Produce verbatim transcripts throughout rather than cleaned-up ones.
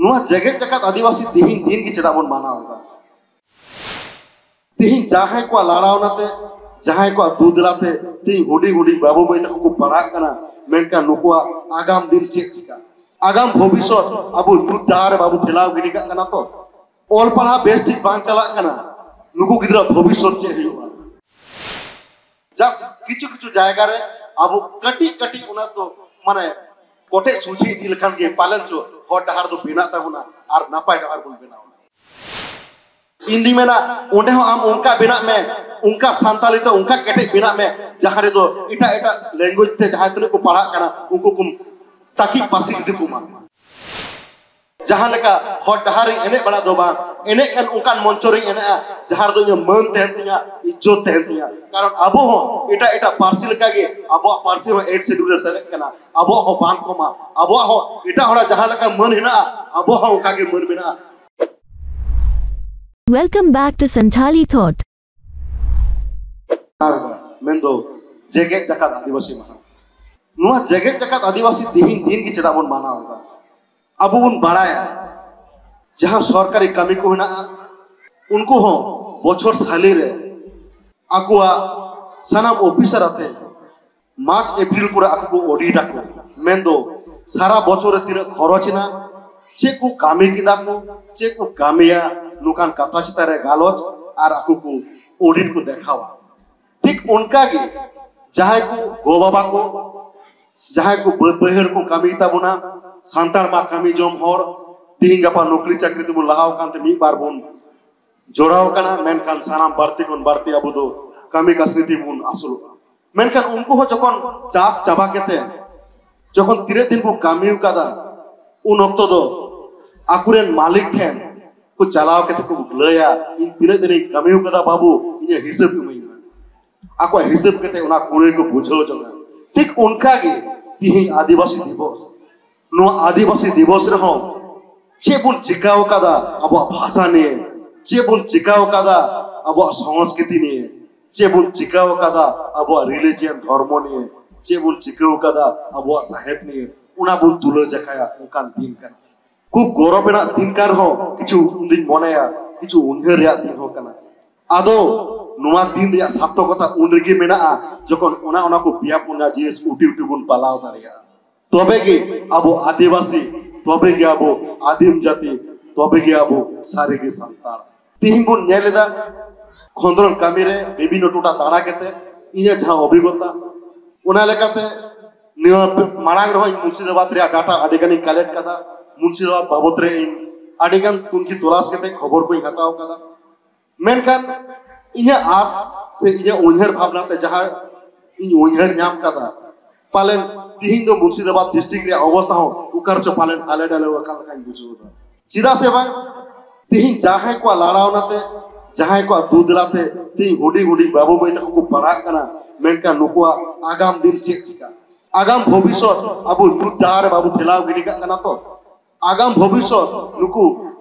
ᱱᱚᱣᱟ ᱡᱮᱜᱮᱛ ᱡᱟᱠᱟᱛ ᱟᱹᱫᱤᱵᱟᱹᱥᱤ ᱛᱮᱦᱮᱧ ᱫᱤᱱ ᱜᱮ ᱪᱮᱫᱟᱜ ᱵᱚᱱ ᱢᱟᱱᱟᱣ ᱮᱫᱟ? ᱛᱮᱦᱮᱧ ᱡᱟᱦᱟᱸᱭ ᱠᱚᱣᱟᱜ ᱞᱟᱲᱟᱣᱱᱟ ᱛᱮ, ᱡᱟᱦᱟᱸᱭ ᱠᱚᱣᱟᱜ ᱫᱩᱫᱽᱞᱟ ᱛᱮ ᱛᱮᱦᱮᱧ ᱦᱩᱰᱤᱧ ᱦᱩᱰᱤᱧ ᱵᱟᱹᱵᱩ ᱢᱟᱹᱭ ᱛᱟᱠᱚ ᱠᱚ ᱯᱟᱲᱦᱟᱜ ᱠᱟᱱᱟ, ᱢᱮᱱᱠᱷᱟᱱ ᱱᱩᱠᱩᱣᱟᱜ ᱟᱜᱟᱢ ᱫᱤᱱ ᱪᱮᱫ ᱪᱤᱠᱟ? ᱟᱜᱟᱢ ᱵᱷᱚᱵᱤᱥᱥᱚᱛ ᱟᱵᱚ ᱧᱩᱛ ᱰᱟᱦᱟᱨ ᱨᱮ ᱵᱟᱵᱚ ᱴᱷᱮᱞᱟᱣ ᱜᱤᱰᱤ ᱠᱟᱜ ᱠᱟᱱᱟ ᱛᱚ? ᱚᱞ ᱯᱟᱲᱦᱟᱣ ᱵᱮᱥ ᱴᱷᱤᱠ ᱵᱟᱝ ᱪᱟᱞᱟᱜ ᱠᱟᱱᱟ, ᱱᱩᱠᱩ ᱜᱤᱫᱽᱨᱟᱹ ᱵᱷᱚᱵᱤᱥᱥᱚᱛ ᱪᱮᱫ ᱦᱩᱭᱩᱜᱼᱟ? ᱡᱟᱥ ᱠᱤᱪᱷᱩ ᱠᱤᱪᱷᱩ ᱡᱟᱭᱜᱟ ᱨᱮ ᱟᱵᱚ ᱠᱟᱹᱴᱤᱡ ᱠᱟᱹᱴᱤᱡ ᱚᱱᱟ ᱫᱚ ᱢᱟᱱᱮ ᱠᱚᱴᱮᱡ ᱥᱚᱡᱷᱮ ᱤᱫᱤ ᱞᱮᱠᱷᱟᱱ ᱜᱮ ᱯᱟᱞᱮᱱ ᱪᱚ ᱦᱚᱨ ᱰᱟᱦᱟᱨ ᱫᱚ ᱵᱮᱱᱟᱜ ᱛᱟᱵᱚᱱᱟ ᱟᱨ ᱱᱟᱯᱟᱭ ᱰᱟᱦᱟᱨ ᱵᱚᱱ ᱵᱮᱱᱟᱣᱟ᱾ ᱤᱧ ᱫᱩᱧ ᱢᱮᱱᱟ, ᱚᱸᱰᱮ ᱦᱚᱸ ᱟᱢ ᱚᱱᱠᱟ ᱵᱮᱱᱟᱜ ᱢᱮ, ᱚᱱᱠᱟ ᱥᱟᱱᱛᱟᱲᱤ ᱛᱮ ᱚᱱᱠᱟ ᱠᱮᱴᱮᱡ ᱵᱮᱱᱟᱜ ᱢᱮ, ᱡᱟᱦᱟᱸ ᱨᱮᱫᱚ ᱮᱴᱟᱜ ᱮᱴᱟᱜ ᱞᱮᱝᱜᱩᱭᱮᱡᱽ ᱛᱮ ᱡᱟᱦᱟᱸ ᱛᱤᱱᱟᱹᱜ ᱠᱚ ᱯᱟᱲᱦᱟᱜ ᱠᱟᱱᱟ ᱩᱱᱠᱩ ᱠᱚᱢ ᱛᱟᱹᱠᱤᱡ ᱯᱟᱹᱥᱤ ᱤᱫᱤ ᱠᱚᱢᱟ᱾ ᱡᱟᱦᱟᱸ ᱞᱮᱠᱟ ᱦᱚᱨ ᱰᱟᱦᱟᱨ ᱨᱤᱧ ᱮᱱᱮᱡ ᱵᱟᱲᱟ ᱫᱚ ᱵᱟᱝ, ᱮᱱᱮᱡ ᱠᱟᱱ ᱚᱱᱠᱟᱱ ᱢᱚᱧᱪᱚ ᱨᱤᱧ ᱮᱱᱮᱡᱼᱟ ᱡᱟᱦᱟᱸ ᱨᱮᱫᱚ ᱤᱧᱟᱹᱜ ᱢᱟᱹᱱ ᱛᱟᱦᱮᱱ ᱛᱤᱧᱟ, ᱤᱡᱽᱡᱚᱛ ᱛᱟᱦᱮᱱ ᱛᱤᱧᱟ᱾ ᱠᱟᱨᱚᱱ ᱟᱵᱚ ᱦᱚᱸ ᱮᱴᱟᱜ ᱮᱴᱟᱜ ᱯᱟᱹᱨᱥᱤ ᱞᱮᱠᱟᱜᱮ ᱟᱵᱚᱣᱟᱜ ᱯᱟᱹᱨᱥᱤ ᱦᱚᱸ ᱮᱭᱤᱴ ᱥᱤᱰᱩᱞ ᱨᱮ ᱥᱮᱞᱮᱫ ᱠᱟᱱᱟ᱾ ᱟᱵᱚᱣᱟᱜ ᱦᱚᱸ ᱵᱟᱝ ᱠᱚᱢᱟ, ᱟᱵᱚᱣᱟᱜ ᱦᱚᱸ ᱮᱴᱟᱜ ᱦᱚᱲᱟᱜ ᱡᱟᱦᱟᱸ ᱞᱮᱠᱟ ᱢᱟᱹᱱ ᱦᱮᱱᱟᱜᱼᱟ, ᱟᱵᱚᱣᱟᱜ ᱦᱚᱸ ᱚᱱᱠᱟᱜᱮ ᱢᱟᱹᱱ ᱢᱮᱱᱟᱜᱼᱟ᱾ Welcome back to Santhali Thought. ᱢᱮᱱᱫᱚ ᱡᱮᱜᱮᱛ ᱡᱟᱠᱟᱛ ᱟᱹᱫᱤᱵᱟᱹᱥᱤ ᱢᱟᱦᱟ᱾ ᱱᱚᱣᱟ ᱡᱮᱜᱮᱛ ᱡᱟᱠᱟᱛ ᱟᱹᱫᱤᱵᱟᱹᱥᱤ ᱛᱮᱦᱮᱧ ᱫᱤᱱ ᱜᱮ ᱪᱮᱫᱟᱜ ᱵᱚᱱ ᱢᱟᱱᱟᱣ ᱮᱫᱟ? ᱟᱵᱚ ᱵᱚᱱ ᱵᱟᱲᱟᱭᱟ, ᱡᱟᱦᱟᱸ ᱥᱚᱨᱠᱟᱨᱤ ᱠᱟᱹᱢᱤ ᱠᱚ ᱦᱮᱱᱟᱜᱼᱟ, ᱩᱱᱠᱩ ᱦᱚᱸ ᱵᱚᱪᱷᱚᱨ ᱥᱟᱞᱮ ᱨᱮ ᱟᱠᱚᱣᱟᱜ ᱥᱟᱱᱟᱢ ᱚᱯᱷᱤᱥᱟᱨ ᱟᱛᱮ ᱢᱟᱨᱪ ᱮᱯᱨᱤᱞ ᱠᱚᱨᱮ ᱟᱠᱚ ᱠᱚ ᱚᱰᱤᱴ ᱟᱠᱚ᱾ ᱢᱮᱱᱫᱚ ᱥᱟᱨᱟ ᱵᱚᱪᱷᱚᱨ ᱨᱮ ᱛᱤᱱᱟᱹᱜ ᱠᱷᱚᱨᱚᱪ ᱮᱱᱟ, ᱪᱮᱫ ᱠᱚ ᱠᱟᱹᱢᱤ ᱠᱮᱫᱟ ᱠᱚ, ᱪᱮᱫ ᱠᱚ ᱠᱟᱹᱢᱤᱭᱟ, ᱱᱚᱝᱠᱟᱱ ᱠᱟᱛᱷᱟ ᱪᱮᱛᱟᱱ ᱨᱮ ᱜᱟᱞᱚᱪ ᱟᱨ ᱟᱠᱚ ᱠᱚ ᱚᱰᱤᱴ ᱠᱚ ᱫᱮᱠᱷᱟᱣᱟ᱾ ᱴᱷᱤᱠ ᱚᱱᱠᱟᱜᱮ ᱡᱟᱦᱟᱸᱭ ᱠᱚ ᱜᱚ ᱵᱟᱵᱟ ᱠᱚ, ᱡᱟᱦᱟᱸᱭ ᱠᱚ ᱵᱟᱹᱫ ᱵᱟᱹᱭᱦᱟᱹᱲ ᱠᱚ ᱠᱟᱹᱢᱤᱭ ᱛᱟᱵᱚᱱᱟ, ᱥᱟᱱᱛᱟᱲ ᱢᱟ ᱠᱟᱹᱢᱤ ᱡᱚᱢ ᱦᱚᱲ, ᱛᱤᱦᱤᱧ ᱜᱟᱯᱟ ᱱᱚᱠᱨᱤ ᱪᱟᱹᱠᱨᱤ ᱛᱮᱵᱚᱱ ᱞᱟᱦᱟᱣ ᱟᱠᱟᱱ ᱛᱮ ᱢᱤᱫ ᱵᱟᱨ ᱵᱚᱱ ᱡᱚᱲᱟᱣ ᱟᱠᱟᱱᱟ, ᱢᱮᱱᱠᱷᱟᱱ ᱥᱟᱱᱟᱢ ᱵᱟᱹᱲᱛᱤ ᱠᱷᱚᱱ ᱵᱟᱹᱲᱛᱤ ᱟᱵᱚ ᱫᱚ ᱠᱟᱹᱢᱤ ᱠᱟᱹᱥᱱᱤ ᱛᱮᱵᱚᱱ ᱟᱹᱥᱩᱞᱚᱜᱼᱟ᱾ ᱢᱮᱱᱠᱷᱟᱱ ᱩᱱᱠᱩ ᱦᱚᱸ ᱡᱚᱠᱷᱚᱱ ᱪᱟᱥ ᱪᱟᱵᱟ ᱠᱟᱛᱮ ᱡᱚᱠᱷᱚᱱ ᱛᱤᱱᱟᱹᱜ ᱫᱤᱱ ᱠᱚ ᱠᱟᱹᱢᱤ ᱟᱠᱟᱫᱟ, ᱩᱱ ᱚᱠᱛᱚ ᱫᱚ ᱟᱠᱚᱨᱮᱱ ᱢᱟᱹᱞᱤᱠ ᱴᱷᱮᱱ ᱠᱚ ᱪᱟᱞᱟᱣ ᱠᱟᱛᱮ ᱠᱚ ᱞᱟᱹᱭᱟ, "ᱤᱧ ᱛᱤᱱᱟᱹᱜ ᱫᱤᱱᱤᱧ ᱠᱟᱹᱢᱤ ᱟᱠᱟᱫᱟ ᱵᱟᱹᱵᱩ, ᱤᱧᱟᱹᱜ ᱦᱤᱥᱟᱹᱵ ᱤᱢᱟᱹᱧ ᱢᱮ᱾" ᱟᱠᱚᱣᱟᱜ ᱦᱤᱥᱟᱹᱵ ᱠᱟᱛᱮ ᱚᱱᱟ ᱠᱩᱲᱟᱹᱭ ᱠᱚ ᱵᱩᱡᱷᱟᱹᱣ ᱡᱚᱝᱟ᱾ ᱴᱷᱤᱠ ᱚᱱᱠᱟᱜᱮ ᱛᱤᱦᱤᱧ ᱟᱹᱫᱤᱵᱟᱹᱥᱤ ᱫᱤᱵᱚᱥ, ᱱᱚᱣᱟ ᱟᱹᱫᱤᱵᱟᱹᱥᱤ ᱫᱤᱵᱚᱥ ᱨᱮᱦᱚᱸ ᱪᱮᱫ ᱵᱚᱱ ᱪᱤᱠᱟᱹᱣ ᱠᱟᱫᱟ ᱟᱵᱚᱣᱟᱜ ᱵᱷᱟᱥᱟ ᱱᱤᱭᱮ, ᱪᱮᱫ ᱵᱚᱱ ᱪᱤᱠᱟᱹᱣ ᱠᱟᱫᱟ ᱟᱵᱚᱣᱟᱜ ᱥᱚᱝᱥᱠᱨᱤᱛᱤ ᱱᱤᱭᱮ, ᱪᱮᱫ ᱵᱚᱱ ᱪᱤᱠᱟᱹᱣ ᱠᱟᱫᱟ ᱟᱵᱚᱣᱟᱜ ᱨᱤᱞᱤᱡᱤᱭᱟᱱ ᱫᱷᱚᱨᱢᱚ ᱱᱤᱭᱮ, ᱪᱮᱫ ᱵᱚᱱ ᱪᱤᱠᱟᱹᱣ ᱠᱟᱫᱟ ᱟᱵᱚᱣᱟᱜ ᱥᱟᱦᱮᱫ ᱱᱤᱭᱮ, ᱚᱱᱟ ᱵᱚᱱ ᱛᱩᱞᱟᱹ ᱡᱟᱠᱷᱟᱭᱟ ᱚᱱᱠᱟᱱ ᱫᱤᱱ ᱠᱟᱱᱟ᱾ ᱠᱷᱩᱵ ᱜᱚᱨᱚᱵᱽ ᱨᱮᱱᱟᱜ ᱫᱤᱱ ᱠᱟᱱ ᱨᱮᱦᱚᱸ ᱠᱤᱪᱷᱩ ᱩᱱᱫᱤᱧ ᱢᱚᱱᱮᱭᱟ ᱠᱤᱪᱷᱩ ᱩᱭᱦᱟᱹᱨ ᱨᱮᱭᱟᱜ ᱫᱤᱱ ᱦᱚᱸ ᱠᱟᱱᱟ᱾ ᱟᱫᱚ ᱱᱚᱣᱟ ᱫᱤᱱ ᱨᱮᱭᱟᱜ ᱥᱟᱨᱛᱷᱚᱠᱚᱛᱟ ᱩᱱ ᱨᱮᱜᱮ ᱢᱮᱱᱟᱜᱼᱟ ᱡᱚᱠᱷᱚᱱ ᱚᱱᱟ ᱚᱱᱟ ᱠᱚ ᱯᱮᱭᱟ ᱯᱩᱱᱭᱟ ᱡᱤᱱᱤᱥ ᱩᱴᱤ ᱩᱴᱤ ᱵᱚᱱ ᱯᱟᱞᱟᱣ ᱫᱟᱲᱮᱭᱟᱜᱼᱟ᱾ ᱛᱚᱵᱮ ᱜᱮ ᱟᱵᱚ ᱟᱹᱫᱤᱵᱟᱹᱥᱤ, ᱛᱚᱵᱮ ᱜᱮ ᱟᱵᱚ ᱟᱹᱫᱤᱢ ᱡᱟᱹᱛᱤ, ᱛᱚᱵᱮ ᱜᱮ ᱟᱵᱚ ᱥᱟᱹᱨᱤ ᱜᱮ ᱥᱟᱱᱛᱟᱲ᱾ ᱛᱮᱦᱮᱧ ᱵᱚᱱ ᱧᱮᱞ ᱮᱫᱟ ᱠᱷᱚᱸᱫᱽᱨᱚᱱ ᱠᱟᱹᱢᱤ ᱨᱮ ᱵᱤᱵᱷᱤᱱᱱᱚ ᱴᱚᱴᱷᱟ ᱫᱟᱬᱟ ᱠᱟᱛᱮ ᱤᱧᱟᱹᱜ ᱡᱟᱦᱟᱸ ᱚᱵᱷᱤᱜᱚᱛᱟ, ᱚᱱᱟ ᱞᱮᱠᱟᱛᱮ ᱱᱤᱭᱟᱹ ᱢᱟᱲᱟᱝ ᱨᱮᱦᱚᱸ ᱤᱧ ᱢᱩᱨᱥᱤᱫᱟᱵᱟᱫᱽ ᱨᱮᱭᱟᱜ ᱰᱟᱴᱟ ᱟᱹᱰᱤ ᱜᱟᱱᱤᱧ ᱠᱟᱞᱮᱠᱴ ᱠᱟᱫᱟ᱾ ᱢᱩᱨᱥᱤᱫᱟᱵᱟᱫᱽ ᱵᱟᱵᱚᱛ ᱨᱮ ᱤᱧ ᱟᱹᱰᱤ ᱜᱟᱱ ᱛᱩᱱᱠᱷᱤ ᱛᱚᱞᱟᱥ ᱠᱟᱛᱮ ᱠᱷᱚᱵᱚᱨ ᱠᱚᱧ ᱦᱟᱛᱟᱣ ᱠᱟᱫᱟ᱾ ᱢᱮᱱᱠᱷᱟᱱ ᱤᱧᱟᱹᱜ ᱟᱥ ᱥᱮ ᱤᱧᱟᱹᱜ ᱩᱭᱦᱟᱹᱨ ᱵᱷᱟᱵᱽᱱᱟ ᱛᱮ ᱡᱟᱦᱟᱸ ᱤᱧ ᱩᱭᱦᱟᱹᱨ ᱧᱟᱢ ᱠᱟᱫᱟ, ᱯᱟᱞᱮᱱ ᱛᱤᱦᱤᱧ ᱫᱚ ᱢᱩᱨᱥᱤᱫᱟᱵᱟᱫᱽ ᱰᱤᱥᱴᱨᱤᱠᱴ ᱨᱮᱭᱟᱜ ᱚᱵᱚᱥᱛᱷᱟ ᱦᱚᱸ ᱚᱠᱟ ᱨᱮᱪᱚ ᱯᱟᱞᱮᱱ ᱦᱟᱞᱮ ᱰᱟᱞᱮ ᱟᱠᱟᱱ ᱞᱮᱠᱟᱧ ᱵᱩᱡᱷᱟᱹᱣ ᱮᱫᱟ᱾ ᱪᱮᱫᱟᱜ ᱥᱮ ᱵᱟᱝ, ᱛᱤᱦᱤᱧ ᱡᱟᱦᱟᱸᱭ ᱠᱚᱣᱟᱜ ᱞᱟᱲᱟᱣᱱᱟ ᱛᱮ, ᱡᱟᱦᱟᱸᱭ ᱠᱚᱣᱟᱜ ᱫᱩᱫᱽᱞᱟ ᱛᱮ ᱛᱤᱦᱤᱧ ᱦᱩᱰᱤᱧ ᱦᱩᱰᱤᱧ ᱵᱟᱹᱵᱩ ᱢᱟᱹᱭ ᱛᱟᱠᱚ ᱠᱚ ᱯᱟᱲᱦᱟᱜ ᱠᱟᱱᱟ, ᱢᱮᱱᱠᱷᱟᱱ ᱱᱩᱠᱩᱣᱟᱜ ᱟᱜᱟᱢ ᱫᱤᱱ ᱪᱮᱫ ᱪᱤᱠᱟ? ᱟᱜᱟᱢ ᱵᱷᱚᱵᱤᱥᱥᱚᱛ ᱟᱵᱚ ᱧᱩᱛ ᱰᱟᱦᱟᱨ ᱨᱮ ᱵᱟᱵᱚ ᱴᱷᱮᱞᱟᱣ ᱜᱤᱰᱤ ᱠᱟᱜ ᱠᱟᱱᱟ ᱛᱚ᱾ ᱟᱜᱟᱢ ᱵᱷᱚᱵᱤᱥᱥᱚᱛ ᱱᱩᱠᱩ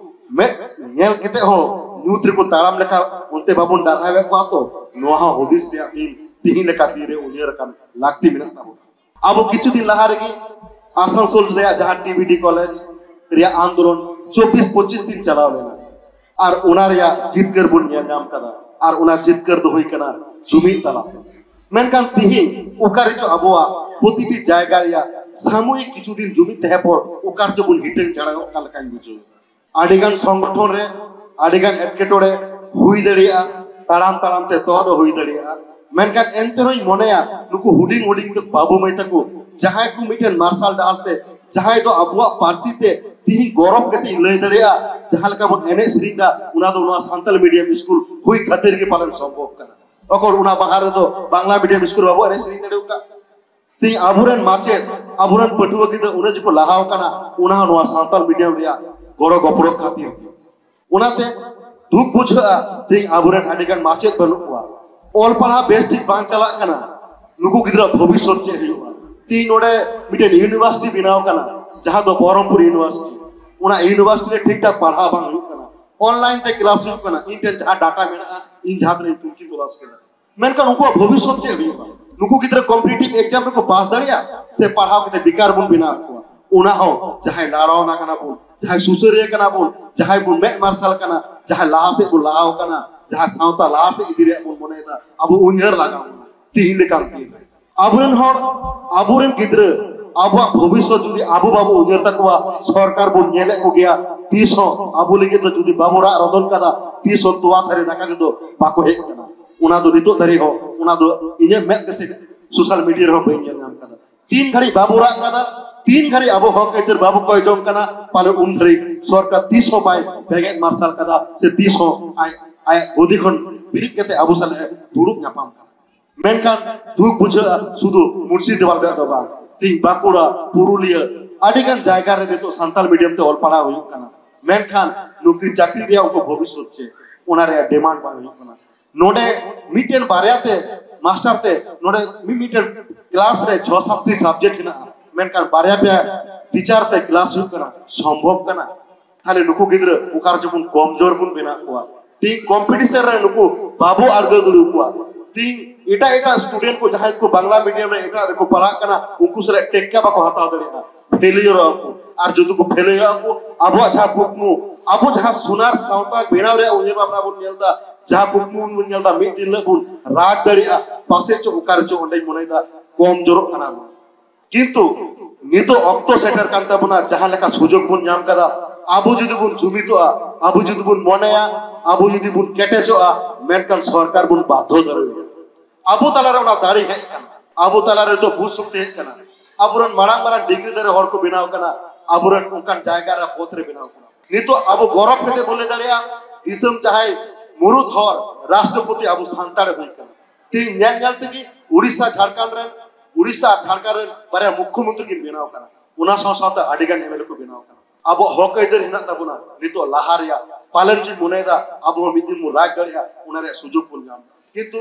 ᱢᱮᱫ ᱧᱮᱞ ᱠᱟᱛᱮ ᱦᱚᱸ ᱧᱩᱛ ᱨᱮᱠᱚ ᱛᱟᱲᱟᱢ ᱞᱮᱠᱟ ᱚᱱᱛᱮ ᱵᱟᱵᱚᱱ ᱰᱟᱨᱦᱟᱣᱮᱫ ᱠᱚᱣᱟ ᱛᱚ᱾ ᱱᱚᱣᱟ ᱦᱚᱸ ᱦᱩᱫᱤᱥ ᱨᱮᱭᱟᱜ ᱫᱤᱱ ᱛᱤᱦᱤᱧ ᱞᱮᱠᱟ ᱫᱤᱱ ᱨᱮ ᱩᱭᱦᱟᱹᱨ ᱟᱠᱟᱱ ᱞᱟᱹᱠᱛᱤ ᱢᱮᱱᱟᱜ ᱛᱟᱵᱚᱱᱟ᱾ ᱟᱵᱚ ᱠᱤᱪᱷᱩ ᱫᱤᱱ ᱞᱟᱦᱟ ᱨᱮᱜᱮ ᱟᱥᱟᱱᱥᱳᱞ ᱨᱮᱭᱟᱜ ᱡᱟᱦᱟᱸ ᱴᱤᱵᱤᱰᱤ ᱠᱚᱞᱮᱡᱽ ᱨᱮᱭᱟᱜ ᱟᱱᱫᱳᱞᱚᱱ ᱪᱚᱵᱵᱤᱥ ᱯᱚᱸᱪᱤᱥ ᱫᱤᱱ ᱪᱟᱞᱟᱣ ᱞᱮᱱᱟ, ᱟᱨ ᱚᱱᱟ ᱨᱮᱭᱟᱜ ᱡᱤᱛᱠᱟᱹᱨ ᱵᱚᱱ ᱧᱮᱞ ᱧᱟᱢ ᱠᱟᱫᱟ, ᱟᱨ ᱚᱱᱟ ᱡᱤᱛᱠᱟᱹᱨ ᱫᱚ ᱦᱩᱭ ᱠᱟᱱᱟ ᱡᱩᱢᱤᱫ ᱛᱟᱞᱟᱛᱮ᱾ ᱢᱮᱱᱠᱷᱟᱱ ᱛᱤᱦᱤᱧ ᱚᱠᱟ ᱨᱮᱪᱚ ᱟᱵᱚᱣᱟᱜ ᱯᱨᱚᱛᱤᱴᱤ ᱡᱟᱭᱜᱟ ᱨᱮᱭᱟᱜ ᱥᱟᱢᱚᱭᱤᱠ ᱠᱤᱪᱷᱩ ᱫᱤᱱ ᱡᱩᱢᱤᱫ ᱛᱟᱦᱮᱸ ᱯᱚᱨ ᱚᱠᱟ ᱨᱮᱪᱚ ᱵᱚᱱ ᱦᱤᱴᱟᱹᱝ ᱡᱷᱟᱲᱟᱝᱚᱜ ᱠᱟᱱ ᱞᱮᱠᱟᱧ ᱵᱩᱡᱷᱟᱹᱣ ᱮᱫᱟ᱾ ᱟᱹᱰᱤᱜᱟᱱ ᱥᱚᱝᱜᱚᱴᱷᱚᱱ ᱨᱮ ᱟᱹᱰᱤᱜᱟᱱ ᱮᱴᱠᱮᱴᱚᱬᱮ ᱦᱩᱭ ᱫᱟᱲᱮᱭᱟᱜᱼᱟ, ᱛᱟᱲᱟᱢ ᱛᱟᱲᱟᱢ ᱛᱮ ᱛᱚᱦᱚᱫ ᱦᱚᱸ ᱦᱩᱭ ᱫᱟᱲᱮᱭᱟᱜᱼᱟ᱾ ᱢᱮᱱᱠᱷᱟᱱ ᱮᱱᱛᱮ ᱨᱮᱦᱚᱸᱧ ᱢᱚᱱᱮᱭᱟ ᱱᱩᱠᱩ ᱦᱩᱰᱤᱧ ᱦᱩᱰᱤᱧ ᱵᱟᱹᱵᱩ ᱢᱟᱹᱭ ᱛᱟᱠᱚ ᱡᱟᱦᱟᱸᱭ ᱠᱚ ᱢᱤᱫᱴᱮᱱ ᱢᱟᱨᱥᱟᱞ ᱰᱟᱦᱟᱨ ᱛᱮ, ᱡᱟᱦᱟᱸᱭ ᱫᱚ ᱟᱵᱚᱣᱟᱜ ᱯᱟᱹᱨᱥᱤ ᱛᱮ ᱛᱤᱦᱤᱧ ᱜᱚᱨᱚᱵ ᱠᱟᱛᱮ ᱤᱧ ᱞᱟᱹᱭ ᱫᱟᱲᱮᱭᱟᱜᱼᱟ, ᱡᱟᱦᱟᱸ ᱞᱮᱠᱟ ᱵᱚᱱ ᱮᱱᱮᱡ ᱥᱮᱨᱮᱧ ᱫᱟ, ᱚᱱᱟ ᱫᱚ ᱱᱚᱣᱟ ᱥᱟᱱᱛᱟᱞ ᱢᱤᱰᱤᱭᱟᱢ ᱥᱠᱩᱞ ᱦᱩᱭ ᱠᱷᱟᱹᱛᱤᱨ ᱜᱮ ᱯᱟᱞᱮᱱ ᱥᱚᱢᱵᱷᱚᱵ ᱠᱟᱱᱟ᱾ ᱚᱠᱚᱨ ᱚᱱᱟ ᱵᱟᱦᱟ ᱨᱮᱫᱚ ᱵᱟᱝᱞᱟ ᱢᱤᱰᱤᱭᱟᱢ ᱥᱠᱩᱞ ᱵᱟᱵᱚ ᱮᱱᱮᱡ ᱥᱮᱨᱮᱧ ᱫᱟᱲᱮ ᱟᱠᱟᱫ᱾ ᱛᱮᱦᱮᱧ ᱟᱵᱚᱨᱮᱱ ᱢᱟᱪᱮᱫ, ᱟᱵᱚᱨᱮᱱ ᱯᱟᱹᱴᱷᱩᱣᱟᱹ ᱜᱤᱫᱽᱨᱟᱹ ᱩᱱᱟᱹᱜ ᱡᱮᱠᱚ ᱞᱟᱦᱟᱣ ᱠᱟᱱᱟ, ᱚᱱᱟ ᱦᱚᱸ ᱱᱚᱣᱟ ᱥᱟᱱᱛᱟᱞ ᱢᱤᱰᱤᱭᱟᱢ ᱨᱮᱭᱟᱜ ᱜᱚᱲᱚ ᱜᱚᱯᱚᱲᱚ ᱠᱷᱟᱹᱛᱤᱨ᱾ ᱚᱱᱟᱛᱮ ᱫᱩᱠ ᱵᱩᱡᱷᱟᱹᱜᱼᱟ, ᱛᱮᱦᱮᱧ ᱟᱵᱚᱨᱮᱱ ᱟᱹᱰᱤᱜᱟᱱ ᱢᱟᱪᱮᱫ ᱵᱟᱹᱱᱩᱜ ᱠᱚᱣᱟ, ᱚᱞ ᱯᱟᱲᱦᱟᱣ ᱵᱮᱥ ᱴᱷᱤᱠ ᱵᱟᱝ ᱪᱟᱞᱟᱜ ᱠᱟᱱᱟ᱾ ᱱᱩᱠᱩ ᱜᱤᱫᱽᱨᱟᱹ ᱵᱷᱚᱵᱤᱥᱥᱚᱛ ᱪᱮᱫ ᱦᱩᱭᱩᱜᱼᱟ? ᱛᱮᱦᱮᱧ ᱱᱚᱰᱮ ᱢᱤᱫᱴᱮᱱ ᱤᱭᱩᱱᱤᱵᱷᱟᱨᱥᱤᱴᱤ ᱵᱮᱱᱟᱣ ᱠᱟᱱᱟ, ᱡᱟᱦᱟᱸ ᱫᱚ ᱵᱚᱦᱚᱨᱚᱢᱯᱩᱨ ᱤᱭᱩᱱᱤᱵᱷᱟᱨᱥᱤᱴᱤ᱾ ᱚᱱᱟ ᱤᱭᱩᱱᱤᱵᱷᱟᱨᱥᱤᱴᱤ ᱨᱮ ᱴᱷᱤᱠ ᱴᱷᱟᱠ ᱯᱟᱲᱦᱟᱣ ᱵᱟᱝ ᱦᱩᱭᱩᱜ ᱠᱟᱱᱟ, ᱚᱱᱞᱟᱭᱤᱱ ᱛᱮ ᱠᱞᱟᱥ ᱦᱩᱭᱩᱜ ᱠᱟᱱᱟ᱾ ᱤᱧ ᱴᱷᱮᱱ ᱡᱟᱦᱟᱸ ᱰᱟᱴᱟ ᱢᱮᱱᱟᱜᱼᱟ, ᱤᱧ ᱡᱟᱦᱟᱸ ᱛᱤᱱᱟᱹᱜ ᱤᱧ ᱛᱩᱱᱠᱷᱤ ᱛᱚᱞᱟᱥ ᱠᱮᱫᱟ, ᱢᱮᱱᱠᱷᱟᱱ ᱩᱱᱠᱩᱣᱟᱜ ᱵᱷᱚᱵᱤᱥᱥᱚᱛ ᱪᱮᱫ ᱦᱩᱭᱩᱜᱼᱟ? ᱱᱩᱠᱩ ᱜᱤᱫᱽᱨᱟᱹ ᱠᱚᱢᱯᱤᱴᱤᱴᱤᱵᱷ ᱮᱠᱡᱟᱢ ᱨᱮᱠᱚ ᱯᱟᱥ ᱫᱟᱲᱮᱭᱟᱜᱼᱟ ᱥᱮ ᱯᱟᱲᱦᱟᱣ ᱠᱟᱛᱮ ᱵᱮᱠᱟᱨ ᱵᱚᱱ ᱵᱮᱱᱟᱣ ᱠᱚᱣᱟ? ᱚᱱᱟ ᱦᱚᱸ ᱡᱟᱦᱟᱸᱭ ᱞᱟᱲᱟᱣᱱᱟ ᱠᱟᱱᱟ ᱵᱚᱱ, ᱡᱟᱦᱟᱸᱭ ᱥᱩᱥᱟᱹᱨᱤᱭᱟᱹ ᱠᱟᱱᱟ ᱵᱚᱱ, ᱡᱟᱦᱟᱸᱭ ᱵᱚᱱ ᱢᱮᱫ ᱢᱟᱨᱥᱟᱞ ᱠᱟᱱᱟ, ᱡᱟᱦᱟᱸᱭ ᱞᱟᱦᱟ ᱥᱮᱫ ᱵᱚᱱ ᱞᱟᱦᱟᱣ ᱠᱟᱱᱟ, ᱡᱟᱦᱟᱸᱭ ᱥᱟᱶᱛᱟ ᱞᱟᱦᱟ ᱥᱮᱫ ᱤᱫᱤ ᱨᱮᱭᱟᱜ ᱵᱚᱱ ᱢᱚᱱᱮᱭᱮᱫᱟ, ᱟᱵᱚ ᱩᱭᱦᱟᱹᱨ ᱞᱟᱜᱟᱣ ᱵᱚᱱᱟ ᱛᱤᱦᱤᱧ ᱞᱮᱠᱟᱱ ᱫᱤᱱ ᱨᱮ᱾ ᱟᱵᱚᱨᱮᱱ ᱦᱚᱲ, ᱟᱵᱚᱨᱮᱱ ᱜᱤᱫᱽᱨᱟᱹ, ᱟᱵᱚᱣᱟᱜ ᱵᱷᱚᱵᱤᱥᱥᱚᱛ ᱡᱩᱫᱤ ᱟᱵᱚ ᱵᱟᱵᱚ ᱩᱭᱦᱟᱹᱨ ᱛᱟᱠᱚᱣᱟ, ᱥᱚᱨᱠᱟᱨ ᱵᱚᱱ ᱧᱮᱞᱮᱫ ᱠᱚᱜᱮᱭᱟ, ᱛᱤᱥ ᱦᱚᱸ ᱟᱵᱚ ᱞᱟᱹᱜᱤᱫ ᱫᱚ ᱡᱩᱫᱤ ᱵᱟᱵᱚ ᱨᱟᱜ ᱨᱚᱫᱚᱱ ᱠᱟᱫᱟ, ᱛᱤᱥ ᱦᱚᱸ ᱛᱚᱣᱟ ᱛᱷᱟᱹᱨᱤ ᱫᱟᱠᱟ ᱛᱮᱫᱚ ᱵᱟᱠᱚ ᱦᱮᱡ ᱠᱟᱱᱟ᱾ ᱚᱱᱟ ᱫᱚ ᱱᱤᱛᱚᱜ ᱫᱷᱟᱹᱨᱤᱡ ᱦᱚᱸ, ᱚᱱᱟ ᱫᱚ ᱤᱧᱟᱹᱜ ᱢᱮᱫ ᱛᱮ ᱥᱮ ᱥᱳᱥᱟᱞ ᱢᱤᱰᱤᱭᱟ ᱨᱮᱦᱚᱸ ᱵᱟᱹᱧ ᱧᱮᱞ ᱧᱟᱢ ᱠᱟᱫᱟ᱾ ᱛᱤᱱ ᱜᱷᱟᱹᱲᱤᱡ ᱵᱟᱵᱚ ᱨᱟᱜ ᱠᱟᱫᱟ, ᱛᱤᱱ ᱜᱷᱟᱹᱲᱤᱡ ᱟᱵᱚ ᱦᱚᱠ ᱟᱹᱭᱫᱟᱹᱨ ᱵᱟᱵᱚ ᱠᱚᱭ ᱡᱚᱝ ᱠᱟᱱᱟ, ᱯᱟᱞᱮ ᱩᱱ ᱜᱷᱟᱹᱲᱤᱡ ᱥᱚᱨᱠᱟᱨ ᱛᱤᱥ ᱦᱚᱸ ᱵᱟᱭ ᱵᱮᱸᱜᱮᱫ ᱢᱟᱨᱥᱟᱞ ᱠᱟᱫᱟ, ᱥᱮ ᱛᱤᱥ ᱦᱚᱸ ᱟᱡ, ᱟᱭᱟᱜ ᱜᱚᱫᱤ ᱠᱷᱚᱱ ᱵᱮᱨᱮᱫ ᱠᱟᱛᱮ ᱟᱵᱚ ᱥᱟᱞᱟᱜ ᱮ ᱫᱩᱲᱩᱵ ᱧᱟᱯᱟᱢ ᱠᱟᱱᱟ᱾ ᱢᱮᱱᱠᱷᱟᱱ ᱫᱩᱠ ᱵᱩᱡᱷᱟᱹᱜᱼᱟ, ᱥᱩᱫᱷᱩ ᱢᱩᱨᱥᱤᱫᱟᱵᱟᱫ ᱨᱮᱭᱟᱜ ᱫᱚ ᱵᱟᱝ, ᱛᱮᱦᱮᱧ ᱵᱟᱸᱠᱩᱲᱟ, ᱯᱩᱨᱩᱞᱤᱭᱟᱹ, ᱟᱹᱰᱤ ᱜᱟᱱ ᱡᱟᱭᱜᱟ ᱨᱮ ᱱᱤᱛᱚᱜ ᱥᱟᱱᱛᱟᱲ ᱢᱤᱰᱤᱭᱟᱢ ᱛᱮ ᱚᱞ ᱯᱟᱲᱦᱟᱣ ᱦᱩᱭᱩᱜ ᱠᱟᱱᱟ, ᱢᱮᱱᱠᱷᱟᱱ ᱱᱚᱠᱨᱤ ᱪᱟᱹᱠᱨᱤ ᱨᱮᱭᱟᱜ ᱩᱱᱠᱩ ᱵᱷᱚᱵᱤᱥᱥᱚᱛ ᱪᱮᱫ, ᱚᱱᱟ ᱨᱮᱭᱟᱜ ᱰᱤᱢᱟᱱᱰ ᱵᱟᱝ ᱦᱩᱭᱩᱜ ᱠᱟᱱᱟ᱾ ᱱᱚᱰᱮ ᱢᱤᱫᱴᱮᱱ ᱵᱟᱨᱭᱟ ᱛᱮ ᱢᱟᱥᱴᱟᱨ ᱛᱮ ᱱᱚᱰᱮ ᱢᱤᱫ ᱢᱤᱫᱴᱮᱱ ᱠᱞᱟᱥ ᱨᱮ ᱪᱷᱚ ᱥᱟᱛᱴᱤ ᱥᱟᱵᱡᱮᱠᱴ ᱦᱮᱱᱟᱜᱼᱟ, ᱢᱮᱱᱠᱷᱟᱱ ᱵᱟᱨᱭᱟ ᱯᱮᱭᱟ ᱴᱤᱪᱟᱨ ᱛᱮ ᱠᱞᱟᱥ ᱦᱩᱭᱩᱜ ᱠᱟᱱᱟ, ᱥᱚᱢᱵᱷᱚᱵ ᱠᱟᱱᱟ? ᱛᱟᱦᱞᱮ ᱱᱩᱠᱩ ᱜᱤᱫᱽᱨᱟᱹ ᱚᱠᱟ ᱨᱮᱪᱚ ᱵᱚᱱ ᱠᱚᱢᱡᱳᱨ ᱵᱚᱱ ᱵᱮᱱᱟᱣ ᱠᱚᱣᱟ᱾ ᱛᱤᱦᱤᱧ ᱠᱚᱢᱯᱤᱴᱤᱥᱚᱱ ᱨᱮ ᱱᱩᱠᱩ ᱵᱟᱵᱚ ᱟᱬᱜᱚ ᱫᱩᱲᱩᱵ ᱠᱚᱣᱟ᱾ ᱛᱤᱦᱤᱧ ᱮᱴᱟᱜ ᱮᱴᱟᱜ ᱥᱴᱩᱰᱮᱱᱴ ᱠᱚ ᱡᱟᱦᱟᱸᱭ ᱠᱚ ᱵᱟᱝᱞᱟ ᱢᱤᱰᱤᱭᱟᱢ ᱨᱮ ᱮᱴᱟᱜ ᱨᱮᱠᱚ ᱯᱟᱲᱦᱟᱜ ᱠᱟᱱᱟ, ᱩᱱᱠᱩ ᱥᱟᱞᱟᱜ ᱴᱮᱠᱠᱟ ᱵᱟᱠᱚ ᱦᱟᱛᱟᱣ ᱫᱟᱲᱮᱭᱟᱜᱼᱟ, ᱯᱷᱮᱞᱤᱭᱚᱨᱚᱜᱼᱟ ᱠᱚ᱾ ᱟᱨ ᱡᱩᱫᱤ ᱠᱚ ᱯᱷᱮᱞᱤᱭᱚᱨᱚᱜᱼᱟ ᱠᱚ, ᱟᱵᱚᱣᱟᱜ ᱡᱟᱦᱟᱸ ᱠᱩᱠᱢᱩ, ᱟᱵᱚ ᱡᱟᱦᱟᱸ ᱥᱚᱱᱟᱨ ᱥᱟᱶᱛᱟ ᱵᱮᱱᱟᱣ ᱨᱮᱭᱟᱜ ᱩᱭᱦᱟᱹᱨ ᱵᱷᱟᱵᱽᱱᱟ ᱵᱚᱱ ᱧᱮᱞ ᱮᱫᱟ, ᱡᱟᱦᱟᱸ ᱠᱩᱠᱢᱩ ᱵᱚᱱ ᱧᱮᱞ ᱮᱫᱟ ᱢᱤᱫ ᱫᱤᱱ ᱦᱤᱞᱳᱜ ᱵᱚᱱ ᱨᱟᱡᱽ ᱫᱟᱲᱮᱭᱟᱜᱼᱟ, ᱯᱟᱥᱮᱡ ᱪᱚ ᱚᱠᱟ ᱨᱮᱪᱚ ᱚᱸᱰᱮᱧ ᱢᱚᱱᱮᱭᱮᱫᱟ ᱠᱚᱢ ᱡᱳᱨᱚᱜ ᱠᱟᱱᱟ ᱵᱚᱱ᱾ ᱠᱤᱱᱛᱩ ᱱᱤᱛᱚᱜ ᱚᱠᱛᱚ ᱥᱮᱴᱮᱨ ᱠᱟᱱ ᱛᱟᱵᱚᱱᱟ, ᱡᱟᱦᱟᱸ ᱞᱮᱠᱟ ᱥᱩᱡᱳᱜᱽ ᱵᱚᱱ ᱧᱟᱢ ᱠᱟᱫᱟ, ᱟᱵᱚ ᱡᱩᱫᱤ ᱵᱚᱱ ᱡᱩᱢᱤᱫᱚᱜᱼᱟ, ᱟᱵᱚ ᱡᱩᱫᱤ ᱵᱚᱱ ᱢᱚᱱᱮᱭᱟ, ᱟᱵᱚ ᱡᱩᱫᱤ ᱵᱚᱱ ᱠᱮᱴᱮᱡᱚᱜᱼᱟ, ᱢᱮᱱᱠᱷᱟᱱ ᱥᱚᱨᱠᱟᱨ ᱵᱚᱱ ᱵᱟᱫᱷᱚ ᱫᱟᱲᱮᱭᱟᱜᱼᱟ᱾ ᱟᱵᱚ ᱛᱟᱞᱟᱨᱮ ᱚᱱᱟ ᱫᱟᱲᱮ ᱦᱮᱡ ᱠᱟᱱᱟ, ᱟᱵᱚ ᱛᱟᱞᱟᱨᱮ ᱱᱤᱛᱚᱜ ᱵᱩᱡᱽ ᱥᱚᱠᱛᱤ ᱦᱮᱡ ᱠᱟᱱᱟ, ᱟᱵᱚᱨᱮᱱ ᱢᱟᱨᱟᱝ ᱢᱟᱨᱟᱝ ᱰᱤᱜᱽᱨᱤ ᱫᱷᱟᱨᱮ ᱦᱚᱲ ᱠᱚ ᱵᱮᱱᱟᱣ ᱠᱟᱱᱟ, ᱟᱵᱚᱨᱮᱱ ᱚᱱᱠᱟᱱ ᱡᱟᱭᱜᱟ ᱨᱮ ᱯᱚᱫᱽ ᱨᱮ ᱵᱮᱱᱟᱣ ᱠᱟᱱᱟ᱾ ᱱᱤᱛᱚᱜ ᱟᱵᱚ ᱜᱚᱨᱚᱵ ᱠᱟᱛᱮ ᱵᱚᱱ ᱞᱟᱹᱭ ᱫᱟᱲᱮᱭᱟᱜᱼᱟ, ᱫᱤᱥᱚᱢ ᱡᱟᱦᱟᱸᱭ ᱢᱩᱲᱩᱫ ᱦᱚᱲ ᱨᱟᱥᱴᱨᱚᱯᱚᱛᱤ ᱟᱵᱚ ᱥᱟᱱᱛᱟᱲ ᱦᱩᱭ ᱠᱟᱱᱟ᱾ ᱛᱮᱦᱮᱧ ᱧᱮᱞ ᱧᱮᱞ ᱛᱮᱜᱮ ᱩᱲᱤᱥᱥᱟ ᱡᱷᱟᱲᱠᱷᱚᱸᱰ ᱨᱮᱱ, ᱩᱲᱤᱥᱥᱟ ᱟᱨ ᱡᱷᱟᱲᱠᱷᱚᱸᱰ ᱨᱮᱱ ᱵᱟᱨᱭᱟ ᱢᱩᱠᱠᱷᱚᱢᱚᱱᱛᱨᱤ ᱠᱤᱱ ᱵᱮᱱᱟᱣ ᱠᱟᱱᱟ, ᱚᱱᱟ ᱥᱟᱶ ᱥᱟᱶᱛᱮ ᱟᱹᱰᱤ ᱜᱟᱱ ᱮᱢ ᱮᱞ ᱮ ᱠᱚ ᱵᱮᱱᱟᱣ ᱠᱟᱱᱟ᱾ ᱟᱵᱚᱣᱟᱜ ᱦᱚᱠ ᱟᱹᱭᱫᱟᱹᱨ ᱦᱮᱱᱟᱜ ᱛᱟᱵᱚᱱᱟ ᱱᱤᱛᱚᱜ ᱞᱟᱦᱟ ᱨᱮᱭᱟᱜ, ᱯᱟᱞᱮᱱ ᱪᱚᱧ ᱢᱚᱱᱮᱭᱮᱫᱟ ᱟᱵᱚ ᱦᱚᱸ ᱢᱤᱫ ᱫᱤᱱ ᱵᱚᱱ ᱨᱟᱡᱽ ᱫᱟᱲᱮᱭᱟᱜᱼᱟ, ᱚᱱᱟ ᱨᱮᱭᱟᱜ ᱥᱩᱡᱳᱜᱽ ᱵᱚᱱ ᱧᱟᱢ᱾ ᱠᱤᱱᱛᱩ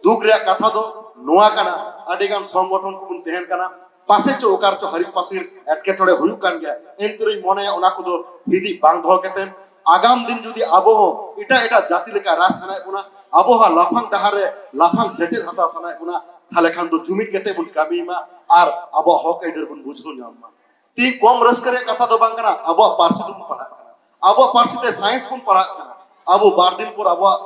ᱫᱩᱠ ᱨᱮᱭᱟᱜ ᱠᱟᱛᱷᱟ ᱫᱚ ᱱᱚᱣᱟ ᱠᱟᱱᱟ, ᱟᱹᱰᱤ ᱜᱟᱱ ᱥᱚᱝᱜᱚᱴᱷᱚᱱ ᱠᱚᱵᱚᱱ ᱛᱟᱦᱮᱱ ᱠᱟᱱᱟ, ᱯᱟᱥᱮᱡ ᱪᱚ ᱚᱠᱟ ᱨᱮᱪᱚ ᱦᱟᱹᱨᱤᱡ ᱯᱟᱹᱥᱤᱨ ᱮᱴᱠᱮᱴᱚᱬᱮ ᱦᱩᱭᱩᱜ ᱠᱟᱱ ᱜᱮᱭᱟ, ᱮᱱᱛᱮ ᱨᱮᱦᱚᱸᱧ ᱢᱚᱱᱮᱭᱟ ᱚᱱᱟ ᱠᱚᱫᱚ ᱦᱤᱫᱤᱡ ᱵᱟᱝ ᱫᱚᱦᱚ ᱠᱟᱛᱮᱫ ᱟᱜᱟᱢ ᱫᱤᱱ ᱡᱩᱫᱤ ᱟᱵᱚ ᱦᱚᱸ ᱮᱴᱟᱜ ᱮᱴᱟᱜ ᱡᱟᱹᱛᱤ ᱞᱮᱠᱟ ᱨᱟᱡᱽ ᱥᱟᱱᱟᱭᱮᱫ ᱵᱚᱱᱟ, ᱟᱵᱚ ᱦᱚᱸ ᱞᱟᱯᱷᱟᱝ ᱰᱟᱦᱟᱨ ᱨᱮ ᱞᱟᱯᱷᱟᱝ ᱥᱮᱪᱮᱫ ᱦᱟᱛᱟᱣ ᱥᱟᱱᱟᱭᱮᱫ ᱵᱚᱱᱟ, ᱛᱟᱦᱞᱮ ᱠᱷᱟᱱ ᱫᱚ ᱡᱩᱢᱤᱫ ᱠᱟᱛᱮ ᱵᱚᱱ ᱠᱟᱹᱢᱤ ᱢᱟ ᱟᱨ ᱟᱵᱚᱣᱟᱜ ᱦᱚᱠ ᱟᱹᱭᱫᱟᱹᱨ ᱵᱚᱱ ᱵᱩᱡᱷᱟᱹᱣ ᱧᱟᱢ ᱢᱟ᱾ ᱛᱤᱦᱤᱧ ᱠᱚᱢ ᱨᱟᱹᱥᱠᱟᱹ ᱨᱮᱭᱟᱜ ᱠᱟᱛᱷᱟ ᱫᱚ ᱵᱟᱝ ᱠᱟᱱᱟ, ᱟᱵᱚᱣᱟᱜ ᱯᱟᱹᱨᱥᱤ ᱛᱮᱵᱚᱱ ᱯᱟᱲᱦᱟᱜ ᱠᱟᱱᱟ, ᱟᱵᱚᱣᱟᱜ ᱯᱟᱹᱨᱥᱤ ᱛᱮ ᱥᱟᱭᱮᱱᱥ ᱵᱚᱱ ᱯᱟᱲᱦᱟᱜ ᱠᱟᱱᱟ, ᱟᱵᱚ ᱵᱟᱨ ᱫᱤᱱ ᱯᱚᱨ ᱟᱵᱚᱣᱟᱜ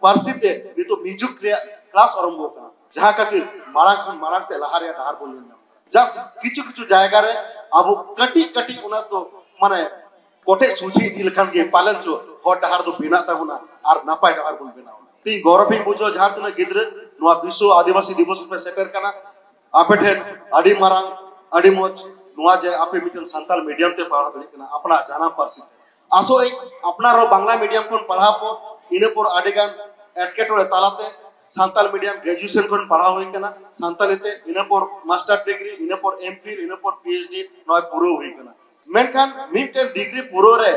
ᱯᱟᱹᱨᱥᱤ ᱛᱮ ᱱᱤᱛᱚᱜ ᱢᱤᱭᱩᱡᱤᱠ ᱨᱮᱭᱟᱜ ᱠᱞᱟᱥ ᱟᱨᱟᱢᱵᱷᱚ ᱠᱟᱱᱟ, ᱡᱟᱦᱟᱸ ᱠᱷᱟᱹᱛᱤᱨ ᱢᱟᱲᱟᱝ ᱠᱷᱚᱱ ᱢᱟᱲᱟᱝ ᱥᱮᱫ ᱞᱟᱦᱟ ᱨᱮᱭᱟᱜ ᱰᱟᱦᱟᱨ ᱵᱚᱱ ᱧᱮᱞ ᱧᱟᱢ ᱮᱫᱟ᱾ ᱡᱟᱥᱴ ᱠᱤᱪᱷᱩ ᱠᱤᱪᱷᱩ ᱡᱟᱭᱜᱟ ᱨᱮ ᱟᱵᱚ ᱠᱟᱹᱴᱤᱡ ᱠᱟᱹᱴᱤᱡ ᱚᱱᱟ ᱫᱚ ᱢᱟᱱᱮ ᱠᱚᱴᱮᱡ ᱥᱚᱡᱷᱮ ᱤᱫᱤ ᱞᱮᱠᱷᱟᱱ ᱜᱮ ᱯᱟᱞᱮᱱ ᱪᱚ ᱦᱚᱨ ᱰᱟᱦᱟᱨ ᱫᱚ ᱵᱮᱱᱟᱜ ᱛᱟᱵᱚᱱᱟ ᱟᱨ ᱱᱟᱯᱟᱭ ᱰᱟᱦᱟᱨ ᱵᱚᱱ ᱵᱮᱱᱟᱣᱟ᱾ ᱛᱤᱧ ᱜᱚᱨᱚᱵᱤᱧ ᱵᱩᱡᱷᱟᱹᱣᱟ ᱡᱟᱦᱟᱸ ᱛᱤᱱᱟᱹᱜ ᱜᱤᱫᱽᱨᱟᱹ ᱱᱚᱣᱟ ᱵᱤᱥᱥᱚ ᱟᱹᱫᱤᱵᱟᱹᱥᱤ ᱫᱤᱵᱚᱥ ᱨᱮᱯᱮ ᱥᱮᱴᱮᱨ ᱠᱟᱱᱟ, ᱟᱯᱮ ᱴᱷᱮᱱ ᱟᱹᱰᱤ ᱢᱟᱨᱟᱝ, ᱟᱹᱰᱤ ᱢᱚᱡᱽ ᱱᱚᱣᱟ ᱡᱮ ᱟᱯᱮ ᱢᱤᱫᱴᱮᱱ ᱥᱟᱱᱛᱟᱲ ᱢᱤᱰᱤᱭᱟᱢ ᱛᱮ ᱯᱟᱲᱦᱟᱣ ᱫᱟᱲᱮᱭᱟᱜ ᱠᱟᱱᱟ ᱟᱯᱱᱟᱨ ᱡᱟᱱᱟᱢ ᱯᱟᱹᱨᱥᱤ ᱛᱮ᱾ ᱟᱥᱚᱜ ᱟᱹᱧ ᱟᱯᱱᱟᱨ ᱦᱚᱸ ᱵᱟᱝᱞᱟ ᱢᱤᱰᱤᱭᱟᱢ ᱠᱷᱚᱱ ᱯᱟᱲᱦᱟᱣ ᱯᱚᱨ ᱤᱱᱟᱹ ᱯᱚᱨ ᱟᱹᱰᱤ ᱜᱟᱱ ᱮᱴᱠᱮᱴᱚᱬᱮ ᱛᱟᱞᱟᱛᱮ ᱥᱟᱱᱛᱟᱲ ᱢᱤᱰᱤᱭᱟᱢ ᱜᱨᱮᱡᱩᱭᱮᱥᱚᱱ ᱠᱷᱚᱱ ᱯᱟᱲᱦᱟᱣ ᱦᱩᱭ ᱠᱟᱱᱟ ᱥᱟᱱᱛᱟᱲᱤ ᱛᱮ, ᱤᱱᱟᱹ ᱯᱚᱨ ᱢᱟᱥᱴᱟᱨ ᱰᱤᱜᱽᱨᱤ, ᱤᱱᱟᱹ ᱯᱚᱨ ᱮᱢ ᱯᱷᱤᱞ, ᱤᱱᱟᱹ ᱯᱚᱨ ᱯᱤ ᱮᱭᱤᱪ ᱰᱤ ᱱᱚᱜᱼᱚᱭ ᱯᱩᱨᱟᱹᱣ ᱦᱩᱭ ᱠᱟᱱᱟ᱾ ᱢᱮᱱᱠᱷᱟᱱ ᱢᱤᱫᱴᱮᱱ ᱰᱤᱜᱽᱨᱤ ᱯᱩᱨᱟᱹᱣ ᱨᱮ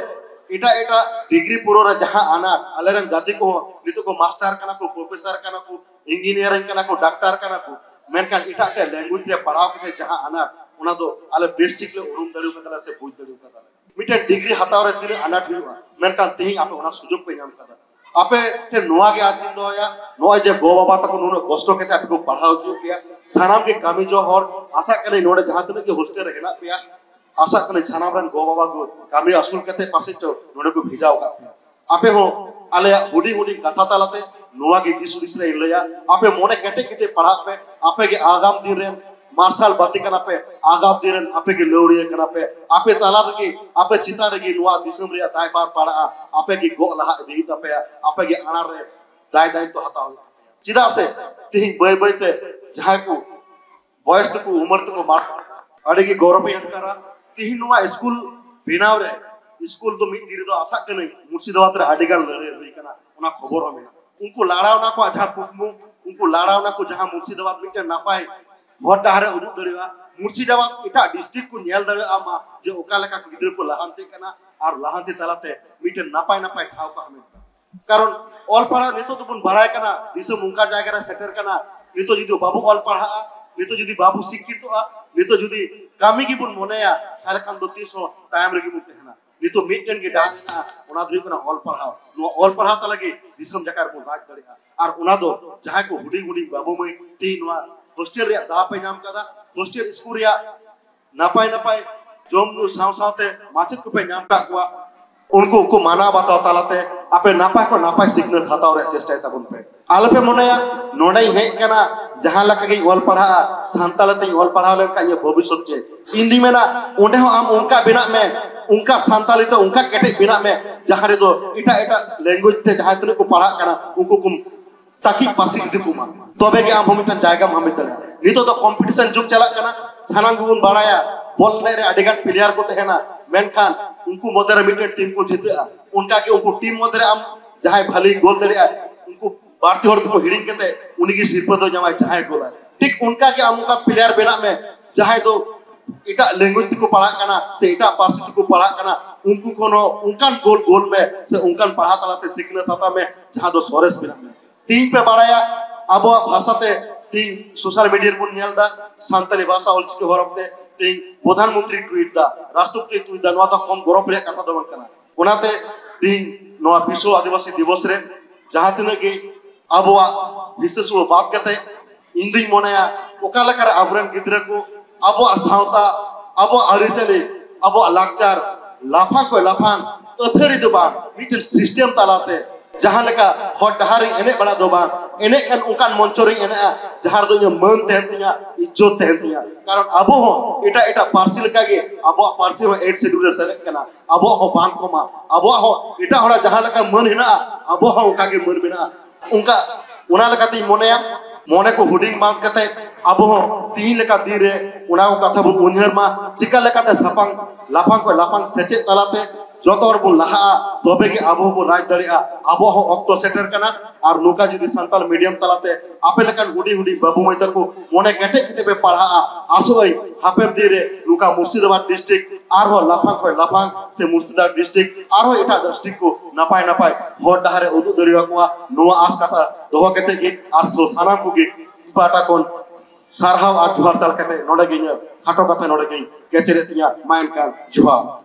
ᱮᱴᱟᱜ ᱮᱴᱟᱜ ᱰᱤᱜᱽᱨᱤ ᱯᱩᱨᱟᱹᱣ ᱨᱮ ᱡᱟᱦᱟᱸ ᱟᱱᱟᱴ, ᱟᱞᱮᱨᱮᱱ ᱜᱟᱛᱮ ᱠᱚᱦᱚᱸ ᱱᱤᱛᱚᱜ ᱠᱚ ᱢᱟᱥᱴᱟᱨ ᱠᱟᱱᱟ ᱠᱚ, ᱯᱨᱚᱯᱷᱮᱥᱟᱨ ᱠᱟᱱᱟ ᱠᱚ, ᱤᱧᱡᱤᱱᱤᱭᱟᱨᱤᱝ ᱠᱟᱱᱟ ᱠᱚ, ᱰᱟᱠᱛᱟᱨ ᱠᱟᱱᱟ ᱠᱚ, ᱢᱮᱱᱠᱷᱟᱱ ᱮᱴᱟᱜ ᱮᱴᱟᱜ ᱞᱮᱝᱜᱩᱭᱮᱡᱽ ᱨᱮ ᱯᱟᱲᱦᱟᱣ ᱠᱟᱛᱮ ᱡᱟᱦᱟᱸ ᱟᱱᱟᱴ, ᱚᱱᱟ ᱫᱚ ᱟᱞᱮ ᱵᱮᱥ ᱴᱷᱤᱠ ᱞᱮ ᱩᱨᱩᱢ ᱫᱟᱲᱮ ᱠᱟᱫᱟ ᱥᱮ ᱵᱩᱡᱽ ᱫᱟᱲᱮ ᱠᱟᱫᱟ᱾ ᱢᱤᱫᱴᱮᱱ ᱰᱤᱜᱽᱨᱤ ᱦᱟᱛᱟᱣ ᱨᱮ ᱛᱤᱱᱟᱹᱜ ᱟᱱᱟᱴ ᱦᱩᱭᱩᱜᱼᱟ, ᱢᱮᱱᱠᱷᱟᱱ ᱛᱮᱦᱮᱧ ᱟᱯᱮ ᱚᱱᱟ ᱥᱩᱡᱳᱜᱽ ᱯᱮ ᱧᱟᱢ ᱠᱟᱫᱟ᱾ ᱟᱯᱮ ᱴᱷᱮᱱ ᱱᱚᱣᱟ ᱜᱮ ᱟᱥᱤᱧ ᱫᱚᱦᱚᱭᱟ, ᱱᱚᱜᱼᱚᱭ ᱡᱮ ᱜᱚ ᱵᱟᱵᱟ ᱛᱟᱠᱚ ᱱᱩᱱᱟᱹᱜ ᱠᱚᱥᱴᱚ ᱠᱟᱛᱮ ᱟᱯᱮ ᱠᱚ ᱯᱟᱲᱦᱟᱣ ᱦᱚᱪᱚᱭᱮᱫ ᱯᱮᱭᱟ, ᱥᱟᱱᱟᱢ ᱜᱮ ᱠᱟᱹᱢᱤ ᱡᱚᱝ ᱦᱚᱲ, ᱟᱥᱟᱜ ᱠᱟᱹᱱᱟᱹᱧ ᱱᱚᱰᱮ ᱡᱟᱦᱟᱸ ᱛᱤᱱᱟᱹᱜ ᱜᱮ ᱦᱳᱥᱴᱮᱞ ᱨᱮ ᱦᱮᱱᱟᱜ ᱯᱮᱭᱟ, ᱟᱥᱟᱜ ᱠᱟᱹᱱᱟᱹᱧ ᱥᱟᱱᱟᱢ ᱨᱮᱱ ᱜᱚ ᱵᱟᱵᱟ ᱠᱚ ᱠᱟᱹᱢᱤ ᱟᱹᱥᱩᱞ ᱠᱟᱛᱮ ᱯᱟᱥᱮᱡ ᱪᱚ ᱱᱚᱰᱮ ᱠᱚ ᱵᱷᱮᱡᱟᱣ ᱟᱠᱟᱫ ᱯᱮᱭᱟ᱾ ᱟᱯᱮ ᱦᱚᱸ ᱟᱞᱮᱭᱟᱜ ᱦᱩᱰᱤᱧ ᱦᱩᱰᱤᱧ ᱠᱟᱛᱷᱟ ᱛᱟᱞᱟᱛᱮ ᱱᱚᱣᱟ ᱜᱮ ᱫᱤᱥ ᱦᱩᱫᱤᱥ ᱨᱮᱧ ᱞᱟᱹᱭᱟ, ᱟᱯᱮ ᱢᱚᱱᱮ ᱠᱮᱴᱮᱡ ᱠᱟᱛᱮ ᱯᱟᱲᱦᱟᱜ ᱯᱮ, ᱟᱯᱮ ᱜᱮ ᱟᱜᱟᱢ ᱫᱤᱱ ᱨᱮᱱ ᱢᱟᱨᱥᱟᱞ ᱵᱟᱹᱛᱤ ᱠᱟᱱᱟ ᱯᱮ, ᱟᱜᱟᱢ ᱫᱤᱱ ᱨᱮᱱ ᱟᱯᱮ ᱜᱮ ᱞᱟᱹᱣᱲᱤᱭᱟᱹ ᱠᱟᱱᱟ ᱯᱮ, ᱟᱯᱮ ᱛᱟᱞᱟ ᱨᱮᱜᱮ, ᱟᱯᱮ ᱪᱮᱛᱟᱱ ᱨᱮᱜᱮ ᱱᱚᱣᱟ ᱫᱤᱥᱚᱢ ᱨᱮᱭᱟᱜ ᱫᱟᱭᱵᱷᱟᱨ ᱯᱟᱲᱟᱜᱼᱟ, ᱟᱯᱮ ᱜᱮ ᱜᱚᱜ ᱞᱟᱦᱟ ᱤᱫᱤ ᱦᱩᱭᱩᱜ ᱛᱟᱯᱮᱭᱟ, ᱟᱯᱮ ᱜᱮ ᱟᱲᱟᱨ ᱨᱮ ᱫᱟᱭ ᱫᱟᱭᱤᱛᱛᱚ ᱦᱟᱛᱟᱣ ᱦᱩᱭᱩᱜ ᱛᱟᱯᱮᱭᱟ᱾ ᱪᱮᱫᱟᱜ ᱥᱮ ᱛᱤᱦᱤᱧ ᱵᱟᱹᱭ ᱵᱟᱹᱭ ᱛᱮ ᱡᱟᱦᱟᱸᱭ ᱠᱚ ᱵᱚᱭᱮᱥ ᱛᱮᱠᱚ ᱩᱢᱮᱨ ᱛᱮᱠᱚ ᱢᱟᱲᱟᱝ, ᱟᱹᱰᱤ ᱜᱮ ᱜᱚᱨᱚᱵ ᱤᱧ ᱟᱴᱠᱟᱨᱟ᱾ ᱛᱤᱦᱤᱧ ᱱᱚᱣᱟ ᱥᱠᱩᱞ ᱵᱮᱱᱟᱣ ᱨᱮ, ᱥᱠᱩᱞ ᱫᱚ ᱢᱤᱫ ᱫᱤᱱ ᱨᱮᱫᱚ ᱟᱥᱟᱜ ᱠᱟᱹᱱᱟᱹᱧ ᱢᱩᱨᱥᱤᱫᱟᱵᱟᱫ ᱨᱮ ᱟᱹᱰᱤ ᱜᱟᱱ ᱞᱟᱹᱲᱦᱟᱹᱭ ᱦᱩᱭ ᱠᱟᱱᱟ, ᱚᱱᱟ ᱠᱷᱚᱵᱚᱨ ᱦᱚᱸ ᱢᱮᱱᱟᱜᱼᱟ᱾ ᱩᱱᱠᱩ ᱞᱟᱲᱟᱣᱱᱟ ᱠᱚᱣᱟᱜ ᱡᱟᱦᱟᱸ ᱠᱩᱠᱢᱩ, ᱩᱱᱠᱩ ᱞᱟᱲᱟᱣᱱᱟ ᱠᱚ ᱡᱟᱦᱟᱸ ᱢᱩᱨᱥᱤᱫᱟᱵᱟᱫ ᱢᱤᱫᱴᱮᱱ ᱱᱟᱯᱟᱭ ᱦᱚᱨ ᱰᱟᱦᱟᱨ ᱮ ᱩᱫᱩᱜ ᱫᱟᱲᱮᱭᱟᱜᱼᱟ, ᱢᱩᱨᱥᱤᱫᱟᱵᱟᱫ ᱮᱴᱟᱜ ᱰᱤᱥᱴᱨᱤᱠᱴ ᱠᱚ ᱧᱮᱞ ᱫᱟᱲᱮᱭᱟᱜ ᱢᱟ ᱡᱮ ᱚᱠᱟ ᱞᱮᱠᱟ ᱜᱤᱫᱽᱨᱟᱹ ᱠᱚ ᱞᱟᱦᱟᱱᱛᱤᱜ ᱠᱟᱱᱟ ᱟᱨ ᱞᱟᱦᱟᱱᱛᱤ ᱛᱟᱞᱟᱛᱮ ᱢᱤᱫᱴᱮᱱ ᱱᱟᱯᱟᱭ ᱱᱟᱯᱟᱭ ᱴᱷᱟᱶ ᱠᱚ ᱦᱟᱢᱮᱴ ᱫᱟ᱾ ᱠᱟᱨᱚᱱ ᱚᱞ ᱯᱟᱲᱦᱟᱣ ᱱᱤᱛᱚᱜ ᱫᱚᱵᱚᱱ ᱵᱟᱲᱟᱭ ᱠᱟᱱᱟ, ᱫᱤᱥᱚᱢ ᱚᱱᱠᱟ ᱡᱟᱭᱜᱟ ᱨᱮ ᱥᱮᱴᱮᱨ ᱠᱟᱱᱟ᱾ ᱱᱤᱛᱚᱜ ᱡᱩᱫᱤ ᱵᱟᱵᱚ ᱚᱞ ᱯᱟᱲᱦᱟᱜᱼᱟ, ᱱᱤᱛᱚᱜ ᱡᱩᱫᱤ ᱵᱟᱵᱚ ᱥᱤᱠᱠᱷᱤᱛᱚᱜᱼᱟ, ᱱᱤᱛᱚᱜ ᱡᱩᱫᱤ ᱠᱟᱹᱢᱤ ᱜᱮᱵᱚᱱ ᱢᱚᱱᱮᱭᱟ, ᱛᱟᱦᱞᱮ ᱠᱷᱟᱱ ᱫᱚ ᱛᱤᱥ ᱦᱚᱸ ᱛᱟᱭᱚᱢ ᱨᱮᱜᱮ ᱵᱚᱱ ᱛᱟᱦᱮᱱᱟ᱾ ᱱᱤᱛᱚᱜ ᱢᱤᱫᱴᱮᱱ ᱜᱮ ᱰᱟᱦᱟᱨ ᱢᱮᱱᱟᱜᱼᱟ, ᱚᱱᱟ ᱫᱚ ᱦᱩᱭᱩᱜ ᱠᱟᱱᱟ ᱚᱞ ᱯᱟᱲᱦᱟᱣ᱾ ᱱᱚᱣᱟ ᱚᱞ ᱯᱟᱲᱦᱟᱣ ᱛᱟᱞᱟ ᱜᱮ ᱫᱤᱥᱚᱢ ᱡᱟᱠᱟᱛ ᱨᱮᱵᱚᱱ ᱨᱟᱡᱽ ᱫᱟᱲᱮᱭᱟᱜᱼᱟ᱾ ᱟᱨ ᱚᱱᱟ ᱫᱚ ᱡᱟᱦᱟᱸᱭ ᱠᱚ ᱦᱩᱰᱤᱧ ᱦᱩᱰᱤᱧ ᱵᱟᱹᱵᱩ ᱢᱟᱹᱭ ᱛᱮᱦᱮᱧ ᱱᱚᱣᱟ ᱦᱳᱥᱴᱮᱞ ᱨᱮᱭᱟᱜ ᱫᱟᱣ ᱯᱮ ᱧᱟᱢ ᱠᱟᱫᱟ, ᱦᱳᱥᱴᱮᱞ ᱥᱠᱩᱞ ᱨᱮᱭᱟᱜ ᱱᱟᱯᱟᱭ ᱱᱟᱯᱟᱭ ᱡᱚᱢ ᱧᱩ ᱥᱟᱶ ᱥᱟᱶᱛᱮ ᱢᱟᱪᱮᱫ ᱠᱚᱯᱮ ᱧᱟᱢ ᱠᱟᱜ ᱠᱚᱣᱟ, ᱩᱱᱠᱩ ᱩᱱᱠᱩ ᱢᱟᱱᱟᱣ ᱵᱟᱛᱟᱣ ᱛᱟᱞᱟᱛᱮ ᱟᱯᱮ ᱱᱟᱯᱟᱭ ᱠᱷᱚᱱ ᱱᱟᱯᱟᱭ ᱥᱤᱠᱷᱱᱟᱹᱛ ᱦᱟᱛᱟᱣ ᱨᱮᱭᱟᱜ ᱪᱮᱥᱴᱟᱭ ᱛᱟᱵᱚᱱ ᱯᱮ᱾ ᱟᱞᱚᱯᱮ ᱢᱚᱱᱮᱭᱟ ᱱᱚᱰᱮᱧ ᱦᱮᱡ ᱠᱟᱱᱟ, ᱡᱟᱦᱟᱸ ᱞᱮᱠᱟ ᱜᱤᱧ ᱚᱞ ᱯᱟᱲᱦᱟᱜᱼᱟ, ᱥᱟᱱᱛᱟᱲᱤ ᱛᱤᱧ ᱚᱞ ᱯᱟᱲᱦᱟᱣ ᱞᱮᱱᱠᱷᱟᱱ ᱤᱧᱟᱹᱜ ᱵᱷᱚᱵᱤᱥᱥᱚᱛ ᱪᱮᱫ᱾ ᱤᱧ ᱫᱩᱧ ᱢᱮᱱᱟ ᱚᱸᱰᱮ ᱦᱚᱸ ᱟᱢ ᱚᱱᱠᱟ ᱵᱮᱱᱟᱜ ᱢᱮ, ᱚᱱᱠᱟ ᱥᱟᱱᱛᱟᱲᱤ ᱛᱮ ᱚᱱᱠᱟ ᱠᱮᱴᱮᱡ ᱵᱮᱱᱟᱜ ᱢᱮ, ᱡᱟᱦᱟᱸ ᱨᱮᱫᱚ ᱮᱴᱟᱜ ᱮᱴᱟᱜ language ᱛᱮ ᱡᱟᱦᱟᱸ ᱛᱤᱱᱟᱹᱜ ᱠᱚ ᱯᱟᱲᱦᱟᱜ ᱠᱟᱱᱟ ᱩᱱᱠᱩ ᱠᱚ ᱛᱟᱹᱠᱤᱡ ᱯᱟᱹᱥᱤ ᱤᱫᱤ ᱠᱚᱢᱟ, ᱛᱚᱵᱮ ᱜᱮ ᱟᱢ ᱦᱚᱸ ᱢᱤᱫᱴᱟᱝ ᱡᱟᱭᱜᱟᱢ ᱦᱟᱢᱮᱴ ᱫᱟᱲᱮᱭᱟᱜᱼᱟ᱾ ᱱᱤᱛᱚᱜ ᱫᱚ ᱠᱚᱢᱯᱤᱴᱤᱥᱚᱱ ᱡᱩᱜᱽ ᱪᱟᱞᱟᱜ ᱠᱟᱱᱟ, ᱥᱟᱱᱟᱢ ᱜᱮᱵᱚᱱ ᱵᱟᱲᱟᱭᱟ ᱵᱚᱞ ᱮᱱᱮᱡ ᱨᱮ ᱟᱹᱰᱤ ᱜᱟᱱ ᱯᱞᱮᱭᱟᱨ ᱠᱚ ᱛᱟᱦᱮᱱᱟ, ᱢᱮᱱᱠᱷᱟᱱ ᱩᱱᱠᱩ ᱢᱚᱫᱽᱫᱷᱮ ᱨᱮ ᱢᱤᱫᱴᱮᱱ ᱴᱤᱢ ᱠᱚ ᱡᱤᱛᱟᱹᱜᱼᱟ᱾ ᱚᱱᱠᱟ ᱜᱮ ᱩᱱᱠᱩ ᱴᱤᱢ ᱢᱚᱫᱽᱫᱷᱮ ᱨᱮ ᱟᱢ ᱡᱟᱦᱟᱸᱭ ᱵᱷᱟᱞᱤ ᱜᱳᱞ ᱫᱟᱲᱮᱭᱟᱜᱼᱟ, ᱩᱱᱠᱩ ᱵᱟᱹᱲᱛᱤ ᱦᱚᱲ ᱫᱚᱠᱚ ᱦᱤᱲᱤᱧ ᱠᱟᱛᱮ ᱩᱱᱤ ᱜᱮ ᱥᱤᱨᱯᱟᱹ ᱫᱚ ᱧᱟᱢᱟᱭ ᱡᱟᱦᱟᱸᱭ ᱜᱳᱞᱟᱭ᱾ ᱴᱷᱤᱠ ᱚᱱᱠᱟ ᱜᱮ ᱟᱢ ᱚᱱᱠᱟ ᱯᱞᱮᱭᱟᱨ ᱵᱮᱱᱟᱜ ᱢᱮ ᱡᱟᱦᱟᱸᱭ ᱫᱚ ᱮᱴᱟᱜ language ᱛᱮᱠᱚ ᱯᱟᱲᱦᱟᱜ ᱠᱟᱱᱟ ᱥᱮ ᱮᱴᱟᱜ ᱯᱟᱹᱨᱥᱤ ᱛᱮᱠᱚ ᱯᱟᱲᱦᱟᱜ ᱠᱟᱱᱟ, ᱩᱱᱠᱩ ᱠᱷᱚᱱ ᱦᱚᱸ ᱚᱱᱠᱟᱱ ᱜᱳᱞ ᱜᱳᱞ ᱢᱮ ᱥᱮ ᱚᱱᱠᱟᱱ ᱯᱟᱲᱦᱟᱣ ᱛᱟᱞᱟᱛᱮ ᱥᱤᱠᱷᱱᱟᱹᱛ ᱦᱟᱛᱟᱣ ᱢᱮ ᱡᱟᱦᱟᱸ ᱫᱚ ᱥᱚᱨᱮᱥ ᱵᱮᱱᱟᱜ ᱢᱮ᱾ ᱛᱮᱦᱤᱧ ᱯᱮ ᱵᱟᱲᱟᱭᱟ ᱟᱵᱚᱣᱟᱜ ᱵᱷᱟᱥᱟ ᱛᱮ, ᱛᱮᱦᱤᱧ ᱥᱳᱥᱟᱞ ᱢᱤᱰᱤᱭᱟ ᱨᱮᱵᱚᱱ ᱧᱮᱞ ᱮᱫᱟ ᱥᱟᱱᱛᱟᱲᱤ ᱵᱷᱟᱥᱟ ᱚᱞᱪᱤᱠᱤ ᱦᱚᱨᱚᱯ ᱛᱮ ᱛᱮᱦᱤᱧ ᱯᱨᱚᱫᱷᱟᱱ ᱢᱚᱱᱛᱨᱤ ᱴᱩᱭᱤᱴ ᱮᱫᱟ, ᱨᱟᱥᱴᱨᱚᱯᱚᱛᱤ ᱴᱩᱭᱤᱴ ᱮᱫᱟ, ᱱᱚᱣᱟ ᱫᱚ ᱠᱚᱢ ᱜᱚᱨᱚᱵᱽ ᱨᱮᱭᱟᱜ ᱠᱟᱛᱷᱟ ᱫᱚ ᱵᱟᱝ ᱠᱟᱱᱟ᱾ ᱚᱱᱟᱛᱮ ᱛᱮᱦᱤᱧ ᱱᱚᱣᱟ ᱵᱤᱥᱥᱚ ᱟᱹᱫᱤᱵᱟᱹᱥᱤ ᱫᱤᱵᱚᱥ ᱨᱮ ᱡᱟᱦᱟᱸ ᱛᱤᱱᱟᱹᱜ ᱜᱮ ᱟᱵᱚᱣᱟᱜ ᱵᱤᱥᱮᱥ ᱵᱟᱫ ᱠᱟᱛᱮ ᱤᱧ ᱫᱩᱧ ᱢᱚᱱᱮᱭᱟ ᱚᱠᱟ ᱞᱮᱠᱟᱨᱮ ᱟᱵᱚᱨᱮᱱ ᱜᱤᱫᱽᱨᱟᱹ ᱠᱚ ᱟᱵᱚᱣᱟᱜ ᱥᱟᱶᱛᱟ, ᱟᱵᱚᱣᱟᱜ ᱟᱹᱨᱤᱪᱟᱹᱞᱤ, ᱟᱵᱚᱣᱟᱜ ᱞᱟᱠᱪᱟᱨ ᱞᱟᱯᱷᱟᱝ ᱠᱷᱚᱱ ᱞᱟᱯᱷᱟᱝ ᱟᱹᱛᱷᱟᱹᱲᱤ ᱫᱚ ᱵᱟᱝ, ᱢᱤᱫᱴᱮᱱ ᱥᱤᱥᱴᱮᱢ ᱛᱟᱞᱟᱛᱮ ᱡᱟᱦᱟᱸ ᱞᱮᱠᱟ ᱦᱚᱨ ᱰᱟᱦᱟᱨ ᱨᱤᱧ ᱮᱱᱮᱡ ᱵᱟᱲᱟ ᱫᱚ ᱵᱟᱝ, ᱮᱱᱮᱡ ᱠᱷᱟᱱ ᱚᱱᱠᱟᱱ ᱢᱚᱧᱪᱚ ᱨᱤᱧ ᱮᱱᱮᱡᱼᱟ ᱡᱟᱦᱟᱸ ᱨᱮᱫᱚ ᱤᱧᱟᱹᱜ ᱢᱟᱹᱱ ᱛᱟᱦᱮᱱ ᱛᱤᱧᱟ, ᱤᱡᱽᱡᱚᱛ ᱛᱟᱦᱮᱱ ᱛᱤᱧᱟ᱾ ᱠᱟᱨᱚᱱ ᱟᱵᱚ ᱦᱚᱸ ᱮᱴᱟᱜ ᱮᱴᱟᱜ ᱯᱟᱹᱨᱥᱤ ᱞᱮᱠᱟᱜᱮ ᱟᱵᱚᱣᱟᱜ ᱯᱟᱹᱨᱥᱤ ᱦᱚᱸ ᱮᱭᱤᱴ ᱥᱤᱰᱩᱞ ᱨᱮ ᱥᱮᱞᱮᱫ ᱠᱟᱱᱟ᱾ ᱟᱵᱚᱣᱟᱜ ᱦᱚᱸ ᱵᱟᱝ ᱠᱚᱢᱟ, ᱟᱵᱚᱣᱟᱜ ᱦᱚᱸ ᱮᱴᱟᱜ ᱦᱚᱲᱟᱜ ᱡᱟᱦᱟᱸ ᱞᱮᱠᱟ ᱢᱟᱹᱱ ᱦᱮᱱᱟᱜᱼᱟ ᱟᱵᱚᱣᱟᱜ ᱦᱚᱸ ᱚᱱᱠᱟ ᱜᱮ ᱢᱟᱹᱱ ᱢᱮᱱᱟᱜᱼᱟ᱾ ᱚᱱᱠᱟ ᱚᱱᱟ ᱞᱮᱠᱟᱛᱤᱧ ᱢᱚᱱᱮᱭᱟ ᱢᱚᱱᱮ ᱠᱚ ᱦᱩᱰᱤᱧ ᱵᱟᱝ ᱠᱟᱛᱮ ᱟᱵᱚ ᱦᱚᱸ ᱛᱤᱦᱤᱧ ᱞᱮᱠᱟ ᱫᱤᱱ ᱨᱮ ᱚᱱᱟ ᱠᱚ ᱠᱟᱛᱷᱟ ᱵᱚᱱ ᱩᱭᱦᱟᱹᱨ ᱢᱟ, ᱪᱤᱠᱟ ᱞᱮᱠᱟᱛᱮ ᱥᱟᱯᱷᱟᱝ ᱞᱟᱯᱷᱟᱝ ᱠᱷᱚᱱ ᱞᱟᱯᱷᱟᱝ ᱥᱮᱪᱮᱫ ᱛᱟᱞᱟᱛᱮ ᱡᱚᱛᱚ ᱦᱚᱲ ᱵᱚᱱ ᱞᱟᱦᱟᱜᱼᱟ, ᱛᱚᱵᱮ ᱜᱮ ᱟᱵᱚ ᱦᱚᱸᱵᱚᱱ ᱨᱟᱡᱽ ᱫᱟᱲᱮᱭᱟᱜᱼᱟ᱾ ᱟᱵᱚᱣᱟᱜ ᱦᱚᱸ ᱚᱠᱛᱚ ᱥᱮᱴᱮᱨ ᱠᱟᱱᱟ᱾ ᱟᱨ ᱱᱚᱝᱠᱟ ᱡᱩᱫᱤ ᱥᱟᱱᱛᱟᱲ ᱢᱤᱰᱤᱭᱟᱢ ᱛᱟᱞᱟᱛᱮ ᱟᱯᱮ ᱞᱮᱠᱟᱱ ᱦᱩᱰᱤᱧ ᱦᱩᱰᱤᱧ ᱵᱟᱹᱵᱩ ᱢᱟᱹᱭ ᱛᱟᱠᱚ ᱢᱚᱱᱮ ᱠᱮᱴᱮᱡ ᱠᱟᱛᱮ ᱯᱮ ᱯᱟᱲᱦᱟᱜᱼᱟ, ᱟᱥᱚᱜ ᱟᱹᱧ ᱦᱟᱯᱮᱱ ᱫᱤᱱ ᱨᱮ ᱱᱚᱝᱠᱟ ᱢᱩᱨᱥᱤᱫᱟᱵᱟᱫᱽ ᱰᱤᱥᱴᱨᱤᱠᱴ ᱟᱨᱦᱚᱸ ᱞᱟᱯᱷᱟᱝ ᱠᱷᱚᱱ ᱞᱟᱯᱷᱟᱝ ᱥᱮ ᱢᱩᱨᱥᱤᱫᱟᱵᱟᱫᱽ ᱰᱤᱥᱴᱨᱤᱠᱴ ᱟᱨᱦᱚᱸ ᱮᱴᱟᱜ ᱰᱤᱥᱴᱨᱤᱠᱴ ᱠᱚ ᱱᱟᱯᱟᱭ ᱱᱟᱯᱟᱭ ᱦᱚᱨ ᱰᱟᱦᱟᱨ ᱨᱮ ᱩᱫᱩᱜ ᱫᱟᱲᱮᱭᱟᱠᱚᱣᱟ᱾ ᱱᱚᱣᱟ ᱟᱥ ᱠᱟᱛᱷᱟ ᱫᱚᱦᱚ ᱠᱟᱛᱮ ᱜᱮ ᱟᱨ ᱥᱚ ᱥᱟᱱᱟᱢ ᱠᱚᱜᱮ ᱤᱧ ᱯᱟᱦᱴᱟ ᱠᱷᱚᱱ ᱥᱟᱨᱦᱟᱣ ᱟᱨ ᱡᱚᱦᱟᱨ ᱪᱟᱞ ᱠᱟᱛᱮ ᱱᱚᱰᱮ ᱜᱮ ᱤᱧᱟᱹᱜ ᱠᱷᱟᱴᱚ ᱠᱟᱛᱷᱟ ᱱᱚᱰᱮ ᱜᱮᱧ ᱠᱮᱪᱮᱨᱮᱫ ᱛᱤᱧᱟᱹ᱾ ᱢᱟ ᱮᱱᱠᱷᱟᱱ ᱡᱚᱦᱟᱨ᱾